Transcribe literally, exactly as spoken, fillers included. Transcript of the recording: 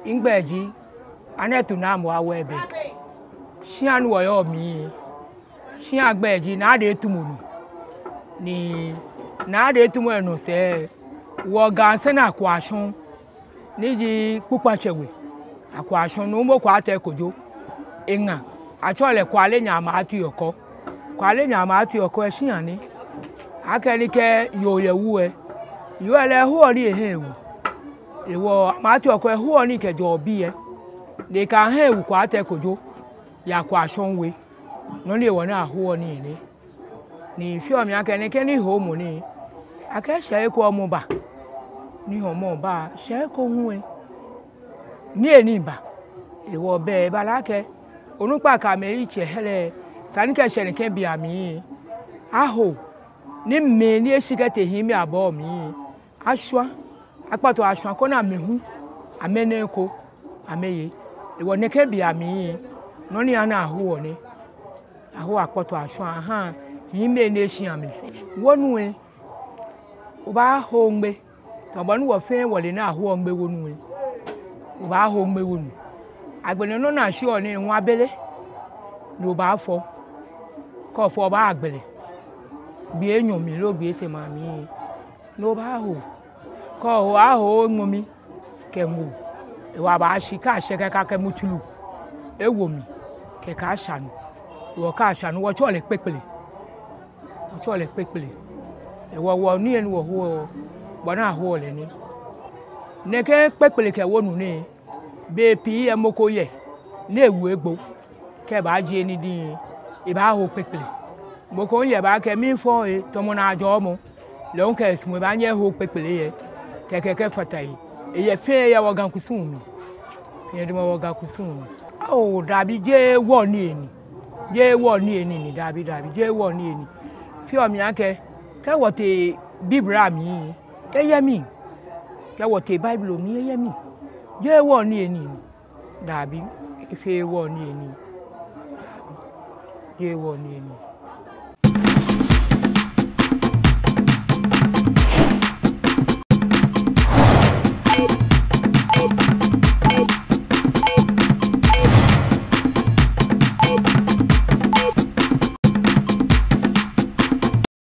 Migbɛi ji Anɛtu Naa Moawɛ Bɛk. Shia ni wɔyɔɔ mli, shia gbɛi ji Naa Dei Tumo nɔ. Ni Naa Dei Tumo lɛ nɔ sɛɛ, wɔ Ga Sɛnɛ Akwashɔŋ, ni ji Kpukpatsɛ We, Akwashɔŋ, Nuumo Kwatɛ Kojo, eŋa, atsɛɔ lɛ Kwale Nyama Ati Ɔkɔ. Kwale Nyama Ati Ɔkɔ lɛ shia nɛ. Akɛni kɛ yoo yɛ wu lɛ, yoo lɛ ehoɔ nii ehaa ewu. Hewɔ Amati Ɔkɔ ehoɔ nii kɛjɛɔ biɛ. Ni ekɛhaa ewu Kwatɛ Kojo yɛ Akwashɔŋ We. Nɔ ni hewɔ ni ahoɔ nii nɛ. Ni efeɔ mi akɛ nɛkɛ nihoomɔ nɛɛ, akɛ shɛɛ ko mɔ ba. Ni hɔmɔ ba, shɛɛ ko hu lɛ, niyenii ba. Hewɔ bɛ eba lɛ akɛ onukpa kɛ amɛyitsɛ hɛlɛ, esa ni kɛ eshɛ nɛkɛ bei amli, aho, ni mɛi ni eshi kɛtee hiimɛi abɔɔ mli, ashwa, akpɔtɔ ashwa koni amɛ hu amɛna eko amɛye. Hewɔ nɛkɛ bei amli, nɔ ni ha ni ahoɔ nɛ. Ahoɔ akpɔtɔ ashwa ahaa hiimɛi ni eshi amɛsɛɛ. Wonu lɛ, obaaho ŋmɛ. Tamɔ bɔ ni wɔ fɛɛ wɔle ni ahoɔ ŋmɛ wonu lɛ, obaaho ŋmɛ wonu. Agbɛnɛ nɔ ni ashiɔ nɛɛ, ŋwa abele ni obaafɔ. Kɛ ofɔ, obaagbele gbii enyɔ mli loo gbii etɛ ma mli, ni obaaho. Kɛ oho, aho eŋmɔmi kɛ ŋoo. Hewɔ abaashi, kɛ ashɛ kɛkɛ akɛ mutsuru ewo mli, kɛkɛ asha nu. Hewɔ kɛ asha nu, wɔtsɛɔ lɛ kpekple. Wɔtsɛɔ lɛ kpekple. Hewɔ wɔ nii ni wɔhoɔ, bɔ ni ahoɔ lɛ nɛ. Nɛkɛ kpekple kɛ wonu nɛɛ, bei pii lɛ mɔ ko yɛ ni ewu egbo. Kɛ ebaajie nii diŋŋ, ebaaho kpekple. Mɔ ko hu yɛ, ebaakɛɛ miifɔ lɛ, tamɔ naajɔɔmɔ. Lɛ hu kɛ esumɔ ebaanyɛ eho kpekple lɛ. Kɛkɛ kɛfata he. Eyɛ fɛɛ yɛ wɔ Ga kusum mli. Fɛɛ damɔ wɔ Ga kusum mli. Ao, dabi, jeee wɔ niyenii. Jeee wɔ niyenii ni, dabi, dabi, jeee wɔ niyenii. Efeɔ mi akɛ, kɛ wɔtee Biblia mli, eyɛ mli. Kɛ wɔtee Biblia mli, eyɛ mli. Jeee wɔ niyenii ni. Dabi, efeee wɔ niyenii. Dabi, jeee wɔ niyenii.